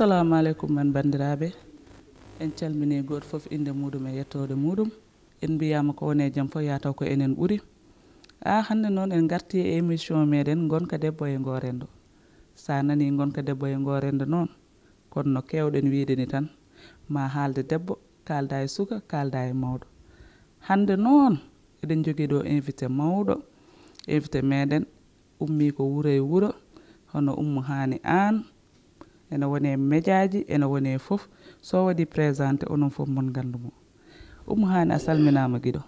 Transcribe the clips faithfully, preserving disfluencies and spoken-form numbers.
Assalamu aleykum, men banndiraaɓe. En calminii gooto fof innde muuɗum e yettoode muuɗum. En mbiyaama ko woni e jam fof, yaa taw ko enen ɓuri. A, hannde noon en ngartii e émission meɗen Ngonka Debbo e Ngoo Renndo. So a nanii Ngonka Debbo e Ngoo Renndo noon, kono no keewɗen wiyde ni tan, ma haalde debbo, kaalda e suka, kaalda e mawɗo. Hannde noon, eɗen njogii ɗo invité mawɗo, invité meɗen ummii ko wuro e wuro, hono Ummu Haani Aan, ene woni e mejaaji, ene woni e fof. So o waɗii présenté, onon fof mon nganndu mo. Ummu Haani, a salminaama giɗo.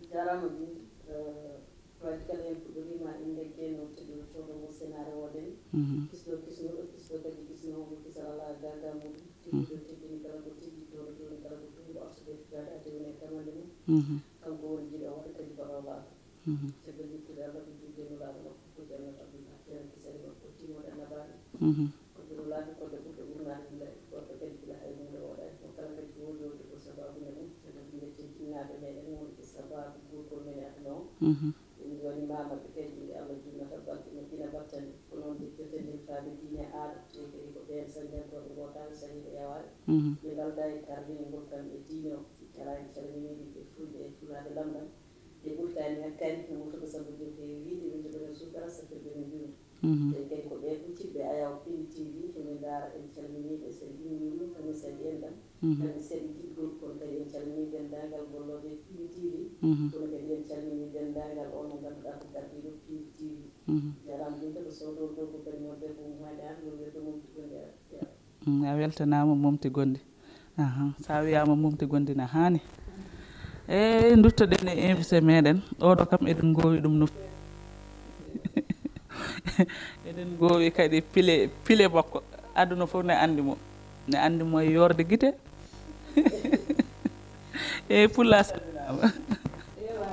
Jarama min, eh, waɗi kala en puɗɗorima innde keno teɗɗo codo mo senare woden. Mhm. Kisɗo kisnuɗo, kisɗo kadi kisnowo mo kisal ala gaga muɗum. Tedduɗo teddini kala ko teddi, towɗo towni kala ko tuuɗo, arsude e fiyaade ade woni e tamande mum. Mhm. Kanko woni jiɗo wata kadi baɗo laata. Mhm. Caggal yettude Allah ko julde nulaaɗo makko ko jannata Allah, kenen kisari makko timmoɗe annabaaɓe. Mhm. Ko ɓe nulaaɓe, ko ɓe ɓurɓe ɓurnaade yimɓe, ko ɓe kadi gila hay huunde wooɗaani. Ko kala kadi ko woodi woodi ko sabaabu nde mum, sabu ɓe njetten jinnaaɓe meɗen wonɓe sabaabu guurgol men e aduna o. Mhm. Ɓe woni maamaɓe kadi nde Allah junnata balɗe moƴƴina battane. Ko noon njettirten hilfaaɓe diine e aada, te kadi ko ɓeen sañjantooɓe ngootaaɓe sahiiɓe yawaare. Mhm. Ɓe ngalda e tarwingol kam e diine o. Kala en calminiiɓe ɓe fulɓe e fulaaɓe lamɗam. Ɓe ɓurtaani ngakkandi, no motuɗo sabu ɗum heewi wiyde, ɓe njoɓano suukara, safrirɓe no njuumde. Mhm. Tawi kadi ko ɓee ɓuccitɓe ayaw Pindi T V, heɓe ndaara, en calminii ɓe, so en immii ɗum, kamɓe saɗi en ɗam, mhm, kamɓe saɗi giɗgol, kono kadi en calminii denndaangal gollooɓe Pindi T V, mhm, kono kadi en calminii denndaangal on mo ngannduɗaa ko gardiiɗo Pindi T V. Mhm. Jaaraama ɗum kadi ko sowtooɗo ɗo ko kañum wonde ko Mouhamed Anne, woni wiyetee Momti Gonde. Mm, a weltanaama, Momti Gonde. Ahan, so a wiyaama Momti Gonde na haani. E, nduttoɗen e invité meɗen. Oɗo kam eɗen ngoowi ɗum no feewi. Eɗen ngoowi kadi pile, pile makko. Aduna fof ne anndi mo. Ne anndi mo e yoorde gite. E, Pullo a salminaama. Ewa,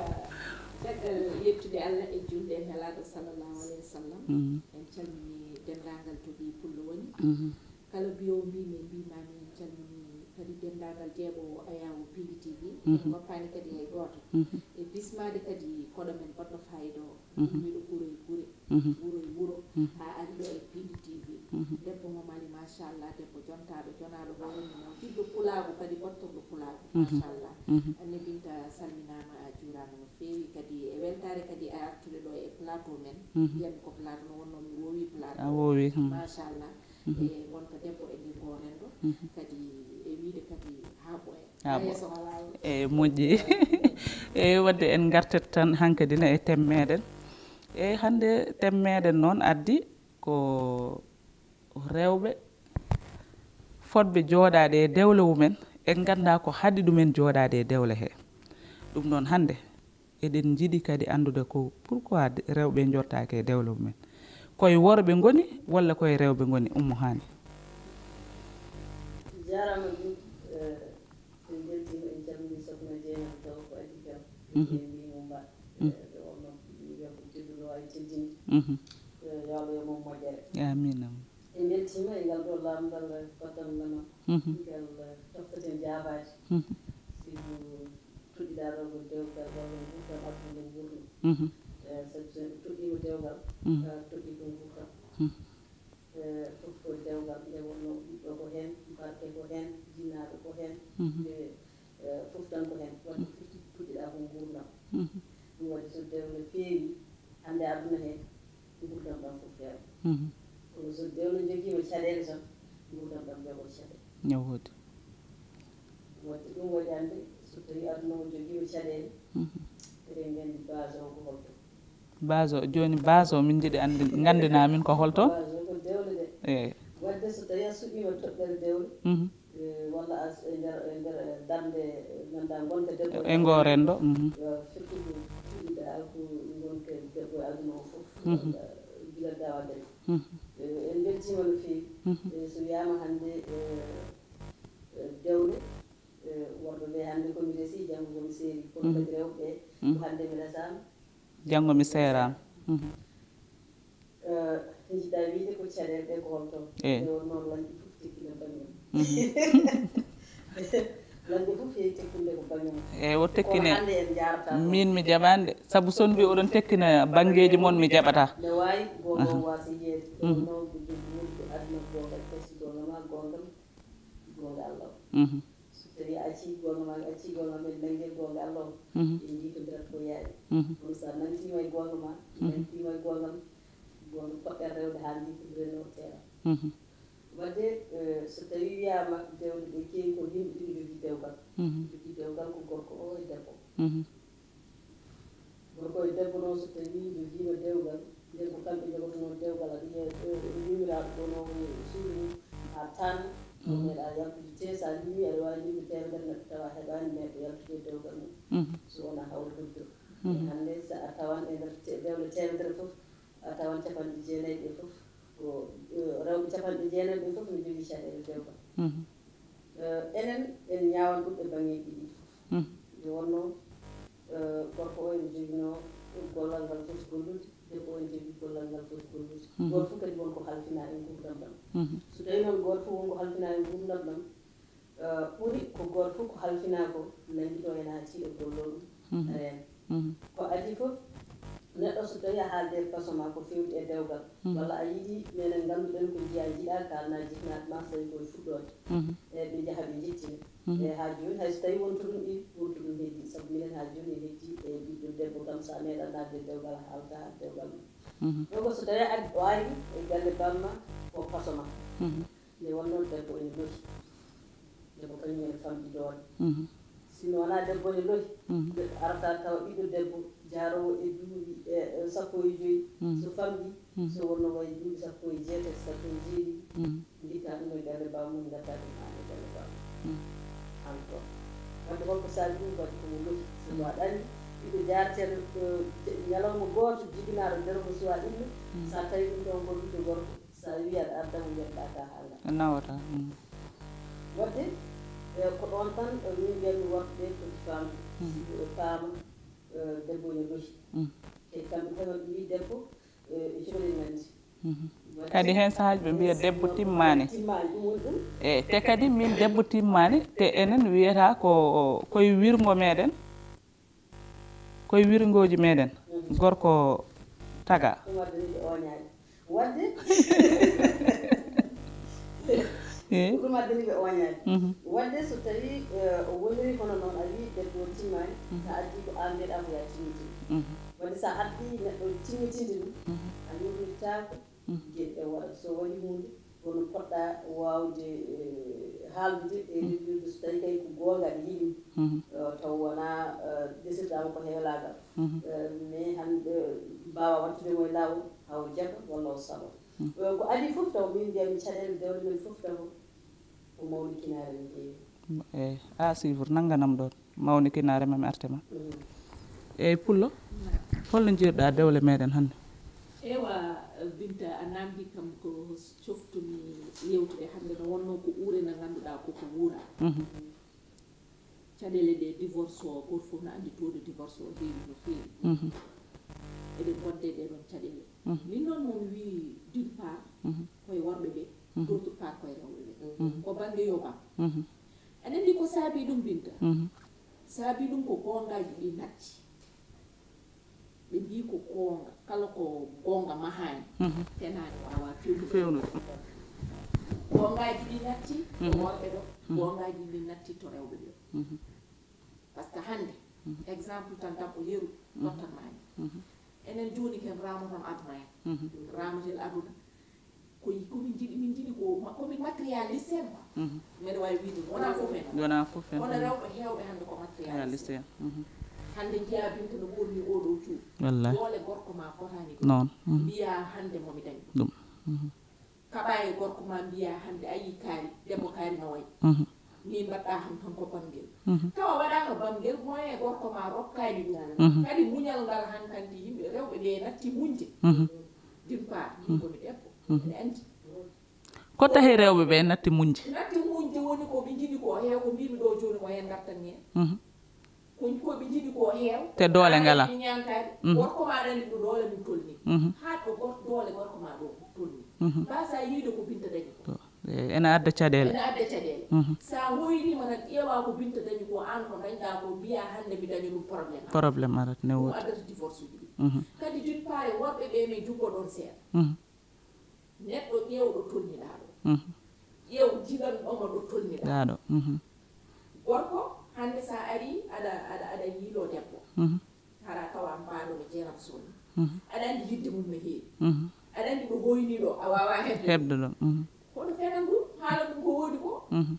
caggal yettude Allah e julde e Nelaaɗo sallallahu alayhi wa sallam. Mhm. En calminii denndaangal to ɗi Pullo woni. Mhm. Kala mbiyowo mbiimi, mbiimaami, en calminii kadi denndaangal jeeɓoowo ayaawo Pindi T V. Mhm. En ngoppaani kadi hay gooto. Mhm. E bismaade kadi koɗo men baɗɗo faayiida o, mhm, ummiiɗo gure e gure, mhm, wuro e wuro, mhm, haa ari ɗo e Pindi T V. Mhm. Debbo mo Mali, machallah, debbo jontaaɗo, jonaaɗo hoore mum, o ɓiɗɗo pulaagu kadi, ɓoɗtorɗo pulaagu, mhm, machallah. Mhm. Anne Binta, salminaama, a juuraama no feewi, kadi e weltaare kadi a artude ɗo e plateau men. Mhm. Mbiyatmi ko plateau, no wonnoo mi woowii plateau. A woowii, hmm. Machallah. Mhm. E ngonka debbo e ngoo renndo, mhm, kadi e wiyde kadi haa ɓooya. Haa ɓooya. Haa yeeso alaa. E moƴƴi. E waɗde en ngartat tan hankadi ne e thème meɗen. E hannde thème meɗen noon addi ko rewɓe fotɓe jooɗaade e dewle mumen, en nganndaa ko haɗi ɗumen jooɗaade e dewle he. Ɗum noon hannde eɗen njiɗi kadi anndude ko pourquoi de-, rewɓe njooɗtaake e dewle mumen. Koye worɓe ngoni walla koye rewɓe ngoni, Ummu Haani? Jaaraama Binta, eh, en mbeltiima, en calminii Sokhna Dieynaba Diaw ko adii kam. Mhm. En mbiyii mo mbaɗ. Mhm. Eh, ɓe wonno, ɓe wiyii ko tedduɗo waawi teddinde. Mhm. Eh, yo Allah yo mum moƴƴere. Amiin, amiin. En mbeltiima e ngal ɗo lamndal, eh, baɗɗanngal ma. Mhm. Ngal, eh, toftaten jaabaade. Mhm. Sibu toɗɗiɗaa ɗo ko dewgal walla nguurndam aduna nde nguurno. Mhm. Eh, sabu so neɗɗo toɗɗiima dewgal, mhm, eh, toɗɗii ko nguurndam. Mhm. Eh, fof ko dewgal nde wonnoo ɓiɗɗo ko heen, barke ko heen, jinnaaɓe ko heen. Mhm. Ɓe, eh, fof tan ko heen. Waɗde firti toɗɗiɗaa ko nguurndam. Mhm. Ɗum waɗi so dewle feewi, hannde aduna he, nguurndam ɗam fof feewa. Mhm. Kono so dewle njogiima caɗeele tan, nguurndam ɗam jogoo caɗeele. Ne woodi. Waɗde ɗum waɗi hannde, so tawii aduna o jogiima caɗeele, mhm, eɗen nganndi base o ko holto? Base o, jooni base o min njiɗi anndi, nganndinaa min ko holto? Base o ko dewle ɗe. Eey. Waɗde so tawii a suɓiima toɓɓere dewle, mhm, eh, walla a s-, e nder, e nder, eh, darnde, eh, ngannduɗaa ngonka debbo e ngoo renndo, mhm, eh, firti ko cuɗiɗaa ko ngonka debbo e aduna o fof, mhm, eh, gila dawa debbo. Mhm. Eh, en mbeltiima no feewi. Mhm. Eh, so wiyaama hannde, eh, eh, dewle, eh, worɓe ɓe hannde ko mi resi, janngo ko mi seeri. Kono, mhm, kadi rewɓe ɓe, mhm, ko hannde mi resaama. Janngo mi seeraama. Mhm. Eh, njiɗɗaa wiyde ko caɗeele ɗe ko holto? Eh. Nde wonnoo lañɗi fof tekkina bañum. Mhm. Lañɗi fof yehi tekkude ko bañum. Eh, o tekkine. Kono hannde en njaarataa ɗoon. Min mi jaɓaani de. Sabu so on mbi oɗon tekkina banngeeji mon, mi jaɓataa. Ne waawi, gooto, aha, waasa yiyeede. Mhm. Ɗo noon ko jogi woni ko aduna ko kadi kasi. Mhm. So tawii a accii goonga ma, a accii goonga ma, mbeɗa nanngi goonga Allah o, mhm, en njiitondirat ko yaawi. Mhm. Kono so a nanngiima e goonga ma, mhm, nanngiima e goonga am, goonga poɗɗen rewde haa njiitondiren o teera. Mhm. Wadde, eh, so tawii wiyaama dewle ɗe keewi ko yimɓe ɗiɗi njogii dewgal. Mhm. Njogii dewgal ko gorko o e debbo. Mhm. Gorko e debbo noon, so tawii njogiima dewgal, nden ko kamɓe njogotonoo dewgal, aɗa yiya, eh, yummiraɗo ko noon e suudu mum, haa tan, mhm, meeɗa yaltude te, so a limii, aɗa waawi limde teemedere neɗɗo tawa heɓaani neɗɗo yaltude e dewgal mum, mhm, so wonaa hawri hujjo. Mhm. Hannde, so a tawan e nder te-, dewle teemedere fof, a tawan capanɗe jeenayi ɓe fof ko, eh, rewɓe capanɗe jeenayi ɓe fof ne njogii caɗeele dewgal. Mhm. Eh, enen, en ñaawan ɗum e baŋŋeeji ɗiɗi fof. Mhm. Nde wonnoo, eh, gorko o ene joginoo gollal ngal foti gollude, debbo o ene jogii gollal ngal foti gollude. Mhm. Gooto fof kadi won ko halfinaa e nguurndam ɗam. Mhm. So tawii noon gooto fof won ko halfinaa e nguurndam ɗam, eh, ɓuri ko gooto fof ko halfinaa ko nanngitoo heen haa tiiɗo golloo ɗum, mhm, reena. Mhm. Ko adii fof, neɗɗo so tawii a haalde e faso ma ko feewti e dewgal, mhm, walla a yiɗi, minen ngannduɗen ko njiyaa njiɗaa, kaalnaa jiknaaɓe ma so tawii ko e fuɗɗoode. Mhm. E ɓe njaha ɓe njettina. Mhm. E haa jooni, hay so tawii wonto ɗum ɗi, wonto ɗum heddii, sabu minen haa jooni en heddii e ɓiɗɗo debbo kam, so a meeɗaa naatde e dewgal, a haaltaa dewgal ma. Mhm. Donc so tawii a waawi e galle bamma ko faso ma. Mhm. Nde wonnoo debbo ene lohi. Debbo kañum ene famɗi doole. Mhm. Sinno wonaa debbo ene lohi, mhm, neɗɗo arata tawa ɓiɗɗo debbo jaaroowo e duuɓi, e, e sappo e joyi, mhm, so famɗi, mhm, so wonnoo wayi duuɓi sappo e jeetati, sappo e jeeɗiɗi, mhm, ngittaa ɗum e galle bammum, ngaddaa ɗum aan e galle bammum. Mhm. Aan toon. Wadde holko saabi ɗum? Waɗi ko mo lohi. Sabu, mhm, aɗa anndi, ɓiɗɗo jaareteeɗo, eh, ñalawma gooto jibinaaɗo nder mo suwaa innu, mhm, so a tawi ɗum toon ko ɓiɗɗo gorko, so a wii aɗa adda mo, yettaa ka haa ngaa. Nawata. Mm. Wadde, eh, ko ɗoon tan, eh, min mbiyatmi worɓe ɓe foti faamde. Mhm. Yo ɓe paama, eh, debbo ene lohi. Mm. Kadi kamɓe tan ɓe mbii debbo, eh, e cukalel nanndi. Mhm. Wadde, kadi heen sahaaji ɓe mbiya debbo timmaani. Timmaani, ɗum woni ɗum. E, te kadi min debbo timmaani, te enen wiyata ko, koye wirngo meɗen. Koye wirngooji meɗen, gorko tagaa. Ɗum addani ɓe ooñaade. Wadde, eh, ko ɗum addani ɓe ooñaade. Mhm. Wadde so tawii, eh, o woniri hono noon, a wii debbo o timmaani, mhm, so a addii ko aan mbiyaɗaa ko yaa timmitinde. Mhm. Wadde so a addii neɗɗo timmitinde ɗum, mhm, a yurmitaako, mhm, geɗe ɗe waɗa. So waɗi huunde, kono poɗɗa waawde, eh, haaldude e, mhm, rewirde, so tawii kay ko goonga aɗa yiɗi, mhm, eh, taw wonaa, eh, desirɗaa mo ko heelaagal. Mhm. Eh, mais hannde mbaawa wattude mo e laawol, haa o jaɓa walla o saɓa. Mhm. Eh, ko adii fof taw min mbiyatmi caɗeele dewle men fof taw ko mawnikinaare no heewi. Eey, à suivre, nannganam ɗoon. Mawnikinaare ma, mi arte ma. Mm. Eey, Pullo, holno njiirɗaa dewle meɗen hannde? Ewa, Binta, a naamndii kam ko coftumi yewtude hannde, no wonnoo ko uure nde ngannduɗaa ko ko wuuraa. Mhm. Caɗeele ɗe divorce o, gooto fof no anndi taux de divorce o heewi no feewi. Mhm. Eɗen ngonde e ɗee ɗoon caɗeele. Mhm. Min noon, mo mi wii, d'une part, mhm, koye worɓe ɓe, mhm, d'autre part, koye rewɓe ɓe. Mhm. Ko bannge yoga. Mhm. Aɗa anndi ko saabii ɗum, Binta? Mhm. Saabii ɗum ko goongaaji ɗi natti. Ɓe mbii ko goonga, kala ko goonga mahaani, mhm, tenaani waawaa feewnude. Feewnude. Goongaaji ɗi natti ko, mhm, worɓe ɗo, mhm, goongaaji ɗi natti to rewɓe ɓe. Mhm. Par ce que hannde, mhm, exemple tan, debbo yeru, mhm, tottan maa ni. Mhm. Enen jooni ken raamoton aduna en. Mhm. Raamotel aduna. Ko, ko min njiɗi, min njiɗi ko ma-, ko min matérialiste en quoi. Mhm. Mbeɗa waawi wiide ɗum. Wonaa fof en. Wonaa fof en. Kono, mhm, rewɓe heewɓe hannde ko matérialiste. Matérialiste en. Mhm. Hannde njiyaa Binta no ɓorni oo ɗoo cuuɗi. Wallaahi. Doole gorko ma fotaani ɗum. Noon. Mhm. Mbiyaa hannde mo mi dañi ɗum. Ɗum. Mhm. Kaɓaa e gorko ma, mbiyaa hannde a yii kaari, debbo kaari no wayi. Mhm. Ni mbaɗɗaa han tan ko bamngel. Mhm. Tawa waɗaaka bamngel, moyen gorko ma rokkaani ɗum. Mhm. Kadi muñal ngal hankanti yimɓe rewɓe ɓe natti muñde. Mhm. D'une part, min, mhm, ko mi debbo. Mhm. Mbeɗa anndi. Ko tahi rewɓe ɓe natti muñde? Natti muñde woni ko ɓe njiɗi ko heew, ko mbiimi ɗo jooni ko heen ngartan heen. Mhm. Ko, ko ɓe njiɗi ko heew. Te doole ngalaa. Ɓe ñaantaade. Mhm. Gorko ma aɗa anndi ɗo doole mum tolni. Mhm. Haa ɗo gor-, doole gorko ma ɗo tolni. Mhm. Mbaasaa yiide ko Binta dañi ko. To, e, ena adda caɗeele. Ena adda caɗeele. Mhm. So a hoyniima tan, ƴeewaa ko Binta dañi ko, aan ko dañɗaa ko, mbiyaa hannde mi daña ɗum, problème arat. Problème arat, ne woodi. Ɗum addata divorce uji ɗi. Mhm. Kadi d'une part, e worɓe ɓe, min jubbo ɗoon seeɗa. Mhm. Neɗɗo ƴeew ɗo tolniɗaa ɗo. Mhm. Ƴeew jiɗanɗo mo ɗo tolniɗaa. Ɗaaɗo. Mhm. Gorko, hannde so a arii, aɗa, aɗa, aɗa yiiloo debbo. Mhm. Hara tawa mbaɗo no Jeynaba Sow ni. Mhm. Aɗa anndi yidde mum no heewi. Mhm. Aɗa anndi ɗo hoyni ɗo, a waawaa heɓde. Heɓde ɗo. Mhm. Kono fenan ɗum, haala ɗum ko woodi ko. Mhm.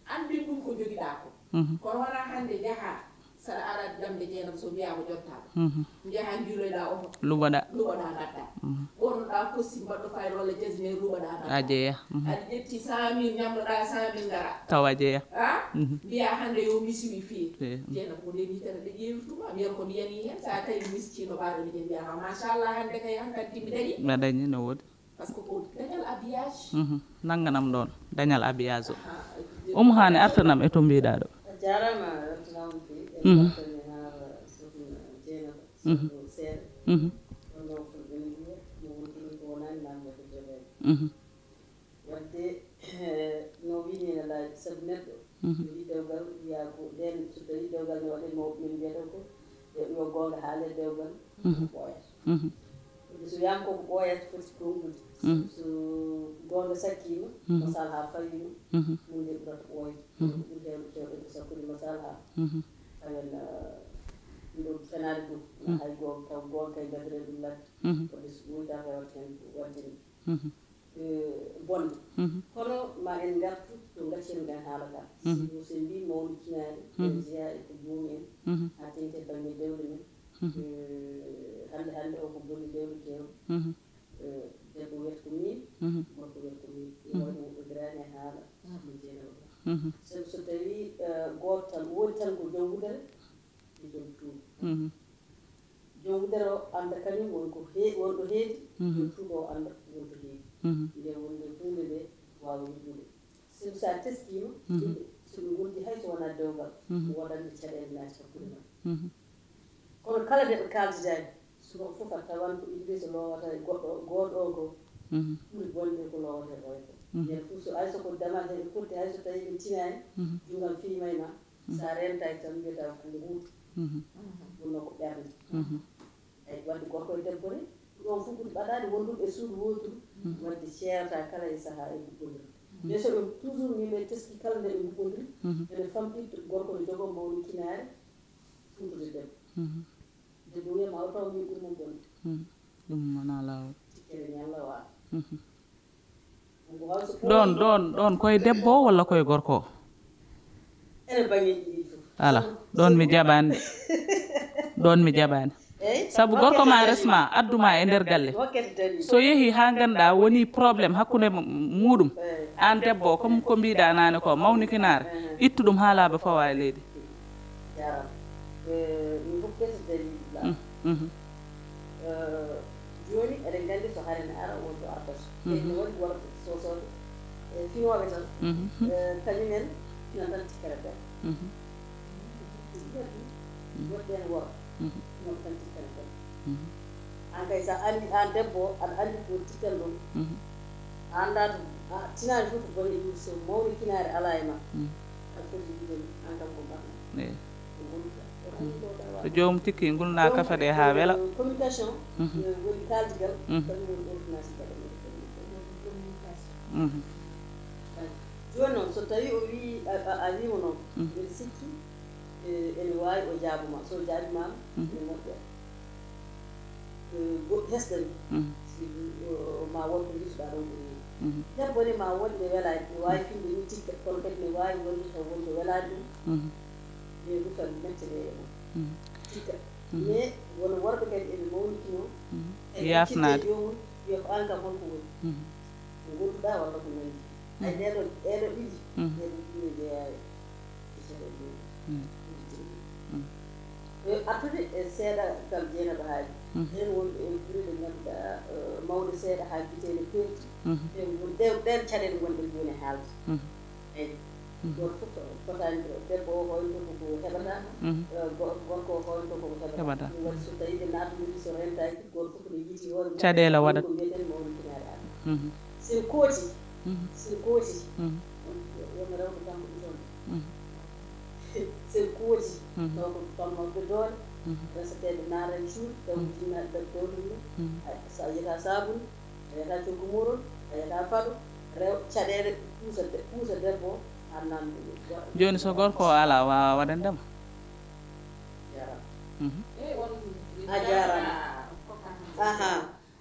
Anndin ɗum ko jogiɗaa ko. Mhm. Kono wonaa hannde njahaa, saɗa ara damde Jeynaba Sow mbiyaa ko jontaa ɗo. Mhm. Njahaa njiiloyɗaa oto. Luɓoɗaa. Luɓoɗaa ngaddaa. Mhm. Ɓornoɗaa costume mbaɗɗo fayre walla jasneer luɓoɗaa ngaddaa. A jeeya. Mhm. Aɗa ƴetti cent mille ñamloɗaa cent mille ngara. Tawa jeeya. Ha? Mhm. Mbiyaa hannde yo mi siwi fii. Fii. Jeynaba ko nde mitere ɗe ƴeewirtuma. Mbiyata ko mi yanii heen. So a tawi miskiino ɓaaɗo miɗen mbiyaa ma machallah hannde kay hankadi mi dañi. Mbaɗa dañi no woodi. Parce que ko dañal habillage. Mhm. Nannganam ɗoon dañal habillage o. Aha. Umu Haani artanam e to mbiɗaa ɗo. A jaaraama weltanama fii. En Mhm. mbaɗtani haa sokhna Jeynaba Mhm. sokhna seeɗa. Mhm. Wonno fulɓe no mbiya mo woni ɗum ko wonani namde ko jogaani. Mhm. Wadde no wiini ene laaɓi sabu neɗɗo Mhm. Wi dewgal wiya ko nden so tawi dewgal ne waɗe mawɓe men mbiyata ko yo ɗum yo goonga haale dewgal Mhm. ɓooyata. Mhm. Wadde so wiyama koko ɓooyata foti gongude. Mhm. So goonga sakkima Mhm. masal ha fawima Mhm. hunde ɓurata ɓooyde. Mhm. Ko ɓuri hewde kewɗen ko sakkude masal ha Mhm. fawen ɗum ɗo fenaade ɗum Mhm. hay goonga taw goonga kay gadere ɗum ladde. Mhm. Wadde so ɓooyta fewata hen ko waddini Mhm. eh, bonde. Mhm. Kono ma en ngartu to ngacciruɗen haala ka. Mhm. Sibu so en mbi mawnikinaare, Mhm. en jeyaa e ko joomi en, Mhm. haa teŋti e bannge dewle men. Mhm. Eh, hannde hannde o ko boni dewle keewɗe. Mhm. Eh, debbo wiyata ko miin, Mhm. gorko wiyata ko miin. Ɗum Mhm. waɗi woɗɗodiraani e haala Mhm. Sokhna Jeynaba. Mhm. Sabu so tawii, eh, gooto tan, woodi tan ko jom wudere, e jom tuuba. Mhm. Jom wudere o annda kañum won ko he-, won ɗo heedi, Mhm. jom tuuba o annda won to heedi. Mhm. Nde wonde huunde nde waawa yuɓɓude. Sabu so a teskiima, Mhm. yimɓe, so ɓe ngondi hay so wonaa dewgal, Mhm. woodande caɗeele naati hakkunde maɓɓe. Mhm. Kono kala nde ɓe kaaldidaani, subaka fof a tawan ko Idrissa lowata e goɗɗo, gooto o ko Mhm. ɓuri bonde ko lowata e oya ko. Mhm. Nden fof so, hay so ko damal heɓe potti, hay so tawii ɓe tinaani, Mhm. junngal fiima e ma, Mhm. so a rentaaki tan mbiyata ko nguutu. Mhm. Wonno ko ɓernde. Mhm. Eyi, wadde gorko e debbo ne, ɗon fof ɓuri ɓadaade wonduɓe e suudu wooturu, Mhm. wadde ceerata kala e sahaa e ɗuɓɓondiral. Mhm. Mais so ɗum toujours min men teski kala nde ɓe ɗuɓɓondiri, Mhm. ene famɗi gorko ne jogoo mawnikinaare funtude debbo. Mhm. Debbo wiya ma o taw min ɓuri mo bonde. Mhm. Ɗum wonaa laawol. Tikkere ñalla waa. Mhm. Ɗoon, ɗoon, ɗoon koye debbo o walla koye gorko o? Ene baŋŋeeji ɗiɗi fof. Ala, ɗoon mi jaɓaani de. Ɗoon mi jaɓaani. Eyi. Sabu gorko ma resma, addu ma e nder galle. Hokkete daliil. So yehi haa ngannduɗaa woni problème hakkunde mu-, muuɗum, Eyi. aan debbo o, comme ko mbiɗa naane ko, mawnikinaare, Ehe. ittu ɗum haa laaɓa fawa e leydi. Jaaraama. Eh, mi hokkete daliil la. Mm, mhm. Eh, jooni eɗen nganndi so hare ne ara, won to ardata. Mhm. Eyi, no waɗi worɓe sosooɓe, e finooɓe tan. Mhm. Eh, kañum en finan tan tikkere bel. Mhm. Woɗɗi en worɓe, Mhm. finan tan tikkere bel. Mhm. Aan kay, so a anndi aan debbo o, aɗa anndi ko tikkan ɗum. Mhm. A anndaa ɗum. A tinaani fof ko bone iwde, so mawnikinaare alaa e ma. Mhm. Aɗa foti wiide, aan kam ko mbaɗ-mi. Eyi. Ko woni ko. Ko joomum tikki, ngulna kafa ɗe haa wela. Donc, euh, communication, Mhm. euh, woni kaaldigal, Mhm. kañum woni ɗo finance gaɗa men. Mhm. Jooni noon, so tawii o wii, a, a, a wiima noon, Mhm. mbiɗa sikki, eh, ene waawi o jaabo ma. So o jaabiima, Mhm. ene moƴƴa. Eh, goɗɗi hesɗen, Mhm. si, o, ma won ko njiɗ-ɗaa ɗoon ko heewi. Mhm. Debbo ne ma won nde welaani, ne waawi Mhm. finde ni tikka, kono kadi ne waawi wonde taw won ko welaani ɗum. Mhm. Mais rufan mette ɗe e ma. Mhm. Tikka. Mhm. Mais won worɓe kadi eɓe mawnikinoo, Mhm. eɓe Yaafnaade. accitee joomum, wiya ko aan kam holko woni? Mhm. Ko ngonndu-ɗaa walla ko nanndi? Ay, Mhm. ɗee ɗoo, ɗee ɗoo ɗiɗi, Mhm. ɗee ɗoo ɗiɗi ne jeyaa e caɗeele ɗee. Mhm. Mhm. E artude e seeɗa kal Jeynaba haali. Mhm. Heen wonɓe e gure ɗe ngannduɗaa, eh, mawɗe seeɗa haa giteende peewti. Mhm. Ɓe ngon-, ɗe, ɗeen caɗeele ngonɗen jooni e haalde. Mhm. Eyi. Mhm. Gooto fof fotaani, debbo o hoynto ko ko heɓata, Mhm. eh, go-, gorko o hoynto ko ko heɓata. Heɓata. Ɗum waɗi so tawii ɓe naatndirii, so rentaaki, gooto fof ne yiiti hoore mum. Caɗeele waɗat. Ɗum ko mbiyeten mawnikinaare Allah. Mhm. Sen kooti, Mhm. sen kooti, Mhm. won, won rewɓe tan ko ɗum toon. Mhm. Sen kooti, Mhm. taw ko fammaɓe doole, Mhm. reseteeɓe naatan cuuɗi, taw Mhm. jinnaaɓe ɓe dowlin ɗum. Mhm. Ay, so a yiyataa saabun, a yiyataa coggu muurol, a yiyataa faɗo, a Rew caɗeele kuusa de- kuusa debbo. Annanɗum. Jooni so gorko o alaa, waawaa waɗande ma. Mhm. A jaaraama. Aha.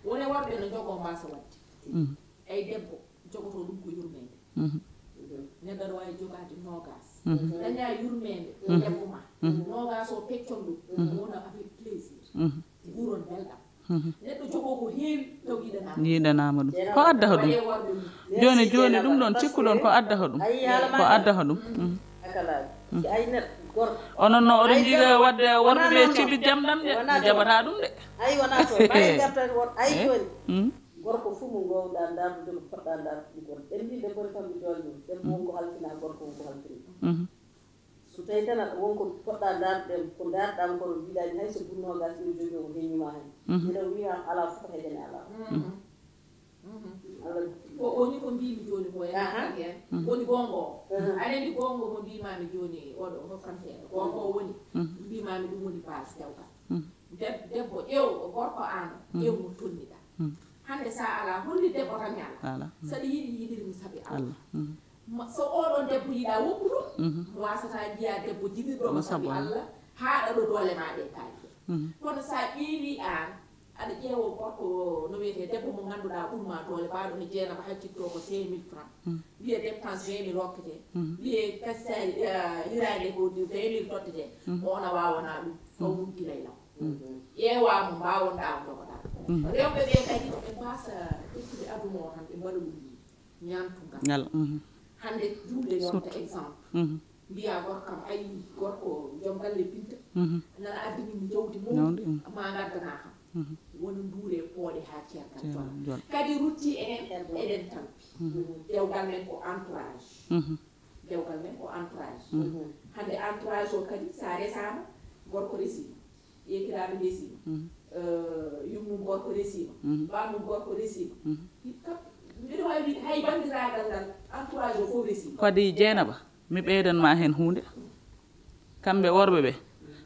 Wone worɓe no njogoo mbaasa waɗde. Mhm. Eyi, debbo jogotoo ɗum ko yurmeende. Mhm. Neɗɗo aɗa waawi jogaade noogaas. Mhm. Dañaa yurmeende e debbo ma. Mhm. Noogaas o peccon ɗum. Mhm. Wona avec plaisir. Mhm. Nguuron belɗam. Mhm. Neɗɗo jogoo ko heewi taw yiɗanaama. Yiɗanaama ɗum. Ko addata ɗum? Waɗee worɓe mum. Jooni, jooni, ɗum ɗoon cikkuɗon ko addata ɗum? Ayi, haala ko ma addata ɗum? Mhm. Akalaaji. Mhm. Si ayi neɗɗo gorko. Onon no oɗon njiɗa waɗde worɓe ɓe non, non. Cibi jam ɗam de, mi jaɓataa ɗum de. Ayi, wonaa toon. Ɓay gartan won, ayi, eh, jooni. Mhm. Gorko fuu mo ngoowɗaa ndaardude ko poɗɗaa ndaardude ɗum kon. En mbii debbo ne kam mi joolni. Debbo won ko halfinaa, gorko won ko halfinaa. Mhm. So tawii tan aɗa won ko poɗɗaa ndaardude, ko ndaarɗaa mo kono mbiɗaa ni hay so bunnoogas ɗum jogii ko heññumaa heen. Mhm. Mbiɗa wiya alaa fof ko heƴani alaa. Mhm. Mhm. Allah. Ko woni ko mbiimi jooni ko e nafan heen. Mhm. Woni goonga o. Mhm. Aɗa anndi goonga mo mbiimaami jooni oɗo ko français. Goonga o woni. Mhm. Mbiimaami ɗum woni base dewgal. Mhm. Deb- debbo ƴeew gorko aan, mhm, ƴeew mo tolniɗaa. Mhm. Hannde so a alaa, holli debbo tan mi alaa. Alaa. Mhm. So aɗa yiɗi, yiɗir mi sabi Allah. Allah. Mhm. Ma- so oɗon debbo yiɗaa woppude, mhm, mi waasataa njiyaa debbo jiɗirɗo mo sabi Allah, haaɗa ɗo doole maa ɗe kaali. Mhm. Kono so a ƴeewii aan, aɗa ƴeewa gorko no wiyetee debbo mo ngannduɗaa ɓurmaa doole, baaɗo no jeenaba haccittoo ko cinq mille francs. Mhm. Wiye dépense vingt mille rokketee. Mhm. Wiye kassa, eh, hiraande ko vingt mille tottetee. Mhm. O na waawanaa ɗum, faw ɗum gila e law. Mhm. Ƴeewaa mo mbaawonɗaa o dogoɗaa. Mhm. Rewɓe ɓee kadi ɓe mbaasa ƴettude aduna o tan ɓe mbaɗa ɗum ñaamtungal. Ngal, mhm. Hannde juulde yonta exemple. Mhm. Mbiyaa gorko kam, ayi gorko joom galle pinta, mhm, nana addani mo jawdi mum, jawdi, mhm, ma ngaddanaa kam. Mhm. Wona nduure pooɗe haa ceergal jola. Jola. Kadi rutti en, eɗen tampi. Mhm. Dewgal men ko entourage. Mhm. Dewgal men ko entourage. Mhm. Hannde entourage o kadi, so a resaama, gorko resiima. Ƴeekiraaɓe ndesiima. Mhm. Eh, yummum gorko resiima. Mhm. Bammum gorko resiima. Mhm. Kam, mbiɗa waawi wiide hay banndiraagal ngal, entourage o fof resiima. Kadi Jeynaba, mi ɓeydan ma heen huunde. Kamɓe worɓe ɓe,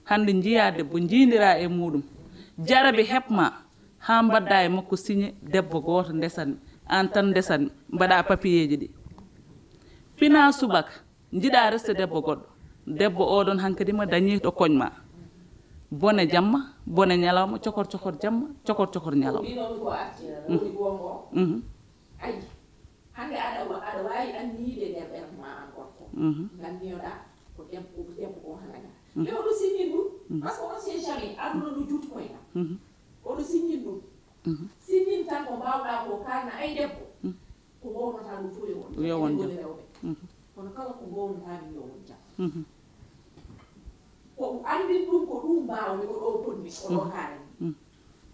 hannde njiyaa debbo, njiindiraa e muuɗum. Jarabi heɓ ma, haa mbaɗdaa e makko siñe, debbo gooto ndesan, aan tan ndesan, mbaɗaa papiyeeji ɗi. Pinaa subaka, njiɗaa resde debbo goɗɗo. Debbo oɗon hankadi ma dañii to koñ ma. Bone jamma, bone ñalawma, cokor cokor jamma, cokor cokor ñalawma. Ko woni ko arti, woni goonga o. Mhm. Ayi, hannde aɗa wa- aɗa waawi anniyiide e nder ɓernde ma aan gorko. Mhm. Nganniyoɗaa ko debbo, ko debbo gooto ngañata. Mhm. Mais oɗo siññin ɗum, mhm, parce que on sait jamais, aduna no juuti koye ngal. Mhm. Oɗo siññin ɗum. Mhm. Siññin tan ko mbaawɗaa ko kaalna ay debbo. Mhm. Ko ngownotaa ɗum fof yo won jam. Yo won jam. Eɗen ngoni rewɓe. Mhm. Kono kala ko ngownotaa min yo won jam. Mhm. Ko anndin ɗum ko ɗum mbaawmi, ko ɗo ponmi, ko ɗo kaalani. Mhm.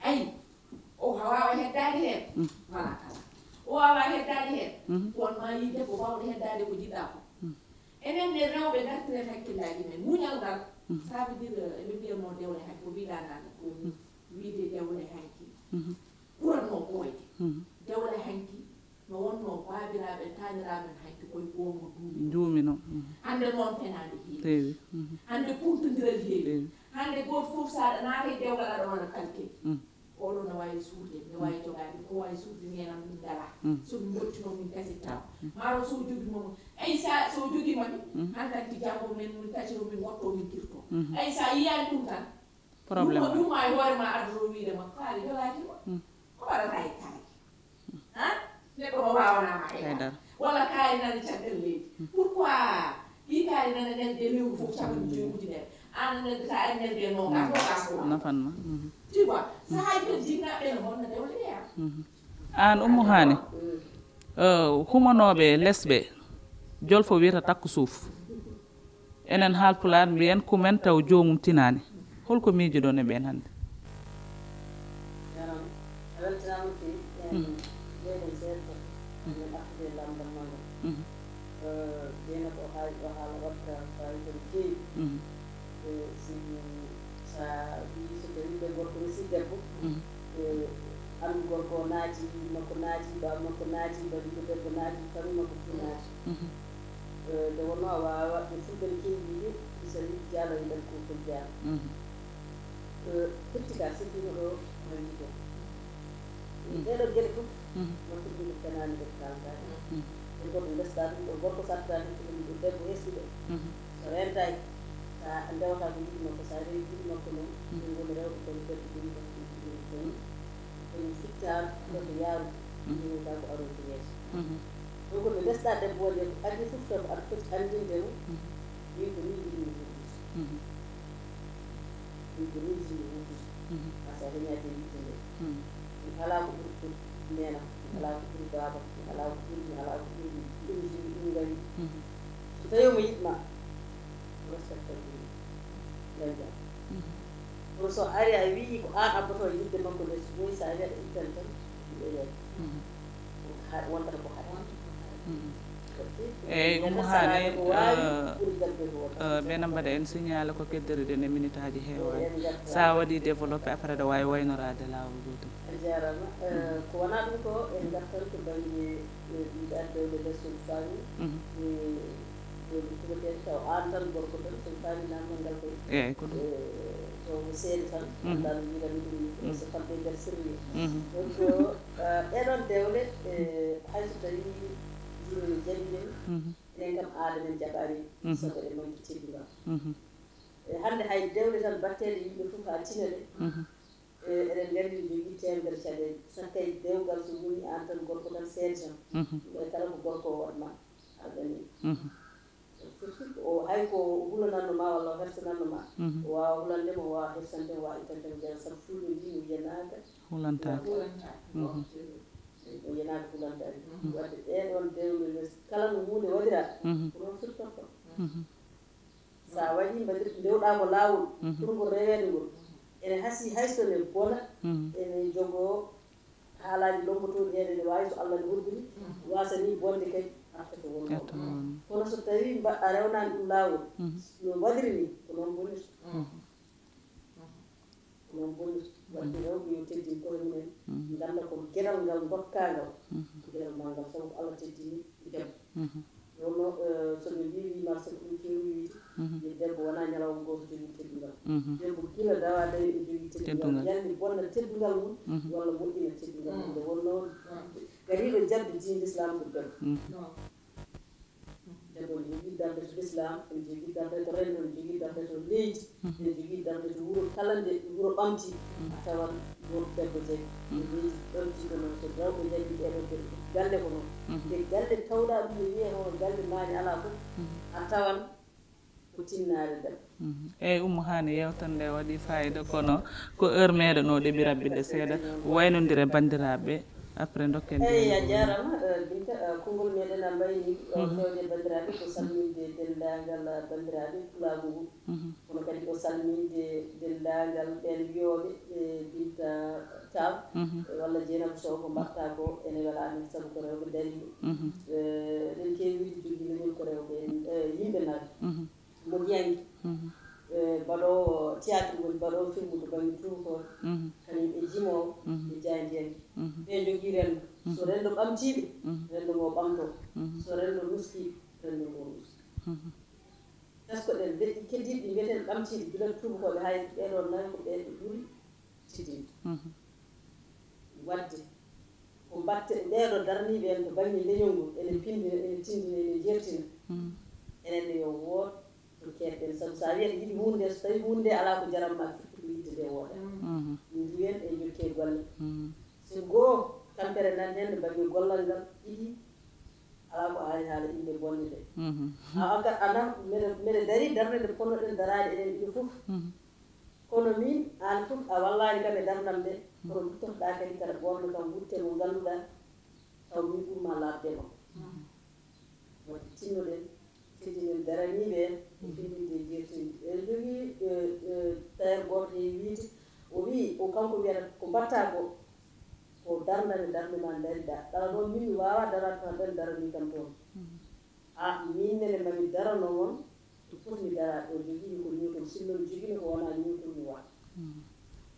Ayi, o waawa heddaade heen. Mhm. Wala kala. O waawa heddaade heen. Mhm. Won ma yi debbo baawɗo heddaade ko jiɗɗaa ko. Mhm. Enen ne rewɓe ngartiren hakkillaaji men. Muñal ngal, mhm, ça veut dire, eɓe mbiyatnoo dewle hanki, ko mbiɗaa naane ko, mhm, wiyde dewle hanki. Mhm. Ɓuratnoo ɓooyde. Mhm. Dewle hanki no wonnoo baabiraaɓe, taaniraaɓe men hanki koye goonga duumi. Duumi noon. Mhm. Hannde noon fenaande heewi. Heewi. Mhm. Hannde kumtondiral heewi. Heewi. Hannde gooto fof so aɗa naata e dewgal aɗa waɗa calcul. Mhm. Oɗo no waawi suurde, no waawi jogaade, ko waawi suurde neenam min ngalaa. Mhm. So min mbottino min kasi taw. Mhm. Maaro so jogii mo, eyi sa so jogii ma mi, mhm, hankanti janngo men min kaciro min ngotto min kirto. Mhm. Eyi sa yiyaani ɗum tan, problème. Ɗum ko ɗum ma e hoore ma adduno wiide ma kaari jogaaki ma. Mhm. Ko waɗata e kaari? Ha? Neɗɗo mo waawanama e haydara. Walla kaari nana caggal leydi. Pourquoi ɗi kaari nana nelde lewru fof capanɗe joyi ujunere? An nelde ta en nelde nogas, nogas ko. Nafan ma. Mhm. Tu vois? Sahaaji kadi jinnaɓe no bonna dewle ɗe, ah. Mhm. An Ummu Haani, eh, humanooɓe lesɓe, jolfo wiyata takko suuf. Enen Haalpulaar mbiyen ko men taw joomum tinaani. Holko miijoɗon e ɓeen hannde? Jaram, a weltanaama no feewi. Ɓeen, mm, ɓeɗen seeɗa tan. Mm. Min artude e lamndal ma ngal. Mm. Eh, Jeynaba o haali, o haala waɗta faayiida no feewi. Mm. Eh, si, sa wii so tawii ɓe gorko resi debbo, mm, eh, anndu gorko o naati, makko naati, ɓaawo makko naati, baliiɗo debbo naati, famille makko fof naati. Mhm. Eh, nde wonnoo a waawaa, ɓe fulɓe no keewi wiide, so a yiɗi jaalo, yiɗan ko ko jaalo. Mhm. Eh, firti ka, sirtiima ɗo, ko renndi ko. Mhm. Ɗeeɗoo geɗe fof, Moƴƴo ɗum ko fenaani, ɓe kaaltaani. Ɗum ko ɓe ndesɗaa ɗum ɗo, gorko sattaa ɗum ko ɗum ɗo, debbo hesɗi ɗo. So rentaaki, so a ndewata ko yiɗi makko, so a rewi yiɗi makko noon, ɗum woni rewɓe kon, debbo ɗum ɗo, ɗum ɗo, ɗum ɗo, ɗum fittaano, ɗo ko yaaru, ɗum woni ko aroyta yeeso. Donc, nde ndesɗaa debbo waɗi ko adii fof, taw ko aɗa foti anndinde mo, min ko nii njiɗmi wuurdude. Min ko nii njiɗmi wuurdude. Par ce que a dañaaki e yiɗde nde. Ɗum alaa ko ɓuri, ɓuri neene am, ɗum alaa ko ɓuri baaba am, ɗum alaa ko ɓuri, ɗum alaa ko ɓuri, ɗum njiɗmi, ɗum ngañmi. So tawii omo yiɗ ma, respecte ɗum, dañde am. Kono so ari a wii ko aan abbotoo yiɗde makko nde, so ɓooyi so a wii aɗa ittani tan, ɗum ɓeydani. Ko ha-, wontata ko haɗi. Eyyi, Ummu Haani, ɓe no mbaɗa en signalé ko keddoriɗen e minutaaji heewaani. Sa waɗi développé, après aɗa waawi waynoraade laawol gootum. A jaaraama. Eh, ko wonaa ɗum ko en ngartan to bannge, eh, ɗiɗaɓe dewle less, so mi faami. Eh, ɗo ɗum tugatee taw aan tan gorko tan, so mi faami naamnal ngal koy. Eyyi, ko ɗum. Eh, taw ko seede tan, anndaa no mbiiranmi ɗum ni, so fadde e nder sirri. Donc, eh, ɗee ɗoon dewle, eh, hay so tawii diine no jaɓi ɗen, enen kam aada men jaɓaani, sabu eɗen mbaɗi teddungal. E hannde hay dewle tan batteeɗe yimɓe fof haa tina ɗe. E eɗen nganndi ne jogii teemedere caɗeele. Sakkay dewgal so woni aan tan gorko tan seede tan. Ɗum e kala ko gorko o waɗ ma, aɗa ɗanin. Surtout o hay ko hulananno ma walla o hersananno ma. O waawa hulande ma, o waawa hersande ma, o waawa ittande ma jaram. Sabu fulɓe mbii mo yenaaka hulantaake. O yenaaka hulantaake. Wadde ɗee ɗoon dewle nde kala no huunde waɗiraa, ko noon firtorto. So a waɗii mbaɗir-, ndewɗaa ko laawol, pour ngol reweede ngol. Ene hasii hay so ne bona, ene jogoo haalaaji lommbotooɗi heen, ene waawi so Allah ne hoddiri, waasa nii bonde kadi arta to wonnoo. Arta to wonnoo. Kono so tawii mba-, a rewnaani ɗum laawol, no waɗiri nii, ko noon bonirta. Ko noon bonirta. Wadde rewɓe yo teddin koye mumen, ngannda ko geɗal ngal ndokkaa ngal, ko geɗal manngal, sabu ko Allah teddini debbo. Wonno, eh, so ɓe mbii wii marché ko ɗum keewi wiide, yo debbo wonaa ñalawma gooto jogii teddungal. Debbo gila dawaa dañi ɗum jogii teddungal. Teddungal. Yalni bonna teddungal mum, walla moƴƴina teddungal mum. Nde wonnoo gariiɗo jaɓde diine Lislaam ko debbo. Debbo ne jogii darnde to Lislaam, ene jogii darnde to renndo, ene jogii darnde to leydi, ene jogii darnde to wuro kala nde wuro ɓamti, a tawan ɗo debbo jaggi. Nde leydi ɓamti ko noon, so rewɓe njaɓii ɗee ɗoo galle ko noon. Nde galle tawɗaa ɗum ne wiyee hono galle maaje alaa fof, a tawan ko tinnaare debbo. Eyyi, Ummu Haani, yeewtere nde waɗi fayida, kono ko heure meɗen o ɗeɓi raɓɓiɗe seeɗa, waynondire banndiraaɓe, après dokken. Eyyi, a jaaraama, eh, Binta, eh, konngol meɗen a mbayni, o fewde banndiraaɓe, ko salminde denndaangal, eh, banndiraaɓe pulaagu ngu. Kono kadi o salminde denndaangal ɓeen wiyooɓe, eh, Binta Tall, eh, walla Jeynaba Sow, ko mbaɗtaa ko ene wela amen, sabu ko rewɓe dariiɓe. Eh, eɗen keewi wiide jogii leñol ko rewɓe, eh, yimɓe naɓe. Moƴƴi-yanke, eh, mbaɗoowo théâtre woni mbaɗoowo film to bannge tuubakooɓe, kañum e jimoowo e jaayndiyanke. Ɓe njogii renndo. So renndo ɓamtiiɓe, renndo ngoo ɓamtoo. So renndo nuskiiɓe, renndo ngoo nuska. Tesko-ɗen leƴƴi keddiiɗi ɗi mbiyeten ɓamtiiɗi gila tuubakooɓe haa yetti ɓee ɗoon nayo, ko ɓeen ɓe ɓuri teddinde. Wadde ko mbaɗte-, ɓee ɗoo daraniiɓe en to bannge leñol ngol, ene pinndina, ene tinndina, ene njeertina. Enen ne yo wood to keedɗen, sabu so a wii aɗa yiɗi huunde, so tawii huunde nde alaa ko jaram ma, firti ko yiɗde nde wooda. Ndiwen e njokkee golle. So goo tampere nan heen to bannge gollal ngal, ɗiɗi alaa ko aari haala innde bonde nde. A, a, a nan, mbeɗa, mbeɗa darii darnde nde potnoɗen daraade enen ɗiɗo fof. Kono miin, aan fof a wallaani kam e darndam nde, kono duttotoɗaa kadi kaɗa ɓoorna kam wutte mo ngannduɗaa, taw min ɓurma laaɓde makko. Wadde tinnoɗen, teddinen daraniiɓe en, e fillitde e jeertinde. Eɗen njogii, eh, eh, tailleur gooto heewi wiyde, o wii, o kanko wiyata ko mbaɗtaa ko, ko darnda nde darnde ma ndariɗaa. Ɗala noon min mi waawaa daraade tan ɓeen daranii kam toon. A, miin nene mami darano mon to potmi daraade ɗo, jogiimi ko ñuutol, sinno mi jogiino ko wonaa ñuutol mi waɗa.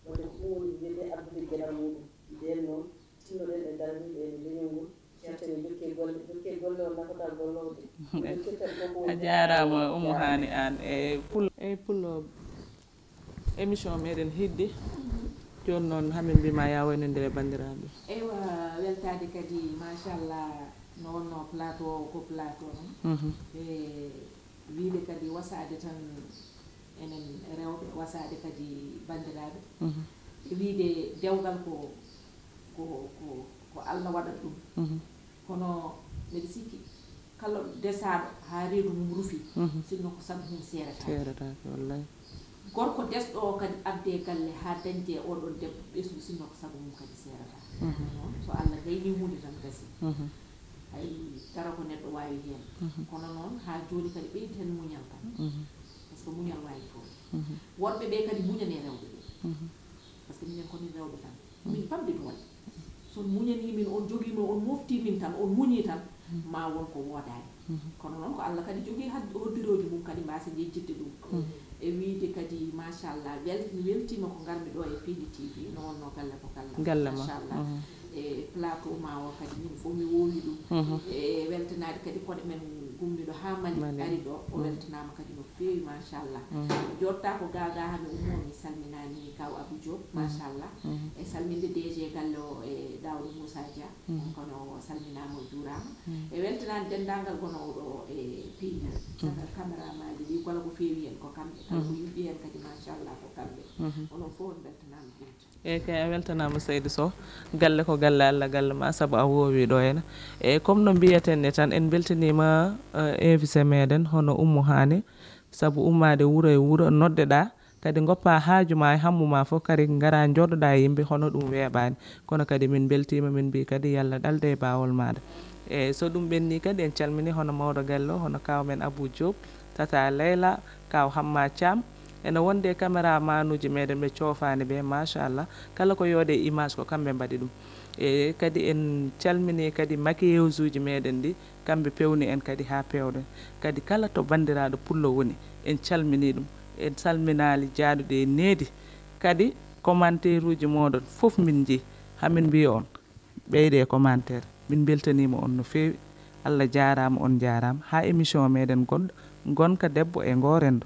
Wadde ko ɗum woni ko wiyetee addude geɗal muɗum. Ndeen noon, tinnoɗen e daraniiɓe en e leñol ngol, ceerten e jokkee golle, jokkee golle on nafataa golloowo de. Jokkirten koko woni. A jaaraama, Ummu Haani Aan e Pul-, e Pullo. Émission meɗen hiɗde, Jooni noon, hamin mbima ya waynondire e banndiraaɓe. Eywa, weltaade kadi, machallah, no wonno plateau o ko plateau noon. E wiide kadi wasaade tan enen rewɓe, wasaade kadi banndiraaɓe. E wiide dewgal ko, ko, ko, ko Allah waɗat ɗum. Kono mbeɗa sikki kala desaaɗo haa reedu mum rufi, sinno ko sago mum seerata. Seerataake, wallay. Gorko desɗo o kadi adde galle haa dañde oɗon debbo ɓesngu, sinno ko sago mum kadi seerata. Noon, so Allah gayni huunde tan gasi. Hay dara ko neɗɗo waawi heen. Kono noon, haa jooni kadi ɓeyden muñal tan. Parce que muñal waawi fof. Worɓe ɓe kadi muñane rewɓe ɓe. Parce que minen ko min rewɓe tan. Min pamɗi doole. So on muñanii min, on jogii min, on moftii min tan, on muñii tan, ma won ko woodaani. Kono noon, ko Allah kadi jogii had-, hoddirooji mum kadi mbaasa yejjitde ɗum. E wiide kadi, machallah, wel-, mi weltiima ko ngarmi ɗo e Piindi T V, no wonno galle ko galle. Galle ma. Machallah. E plateau ma o kadi, min fof mi woowi ɗum. E weltanaade kadi koɗo men gummiɗo haa Mali, Mali, ari ɗo, o weltanaama kadi no feewi, machallah. Jotta ko gaga haa mi ummo, mi salminaani kaw Abou Diop, machallah. E salminde D G galle o e Daouda Moussa Dia. Kono o salminaama, o juuraama. E weltanaade denndaangal gonoowo ɗo e Piindi. Saka caméramaaji ɗi, kala ko feewi heen ko kamɓe, kala ko yuɓɓi heen kadi, machallah, ko kamɓe. Onon fof on mbeltanaama Binta. Eeyi kay, a weltanaama Seydi Sow. Galle ko galle Allah, galle ma, sabu a woowi ɗo heen. E comme no mbiyaten ni tan, en mbeltaniima, eh, invité meɗen hono Oumou Hané, sabu ummaade wuro e wuro, noddeɗaa, kadi ngoppa haaju ma e hammu ma fof, kadi ngara njooɗoɗaa e yimɓe, hono ɗum weeɓaani. Kono kadi min mbeltiima, min mbii kadi yalla ɗalde e baawol maaɗa. E so ɗum ɓenni kadi, en calmini hono mawɗo galle o, hono kaaw men Abou Diop, tata Leyla, kaaw Hamma Thiam, ene wonde caméramaanuuji meɗen ɓe coofaani ɓe, machallah, kala ko yoode e image ko kamɓe mbaɗi ɗum. E kadi en calmini kadi maquilleuseuji meɗen ɗi, kamɓe pewni en kadi haa peewɗen. Kadi kala to banndiraaɗo pullo woni, en calmini ɗum. En salminaali jaaduɗe e needi. Kadi commentaire uji mooɗon fof min njii, hamin mbiya on, ɓeyde commentaire. Min mbeltaniima on no feewi. Allah jaaraama, on njaaraama. Haa émission meɗen goɗɗo, ngonka debbo e ngo renndo.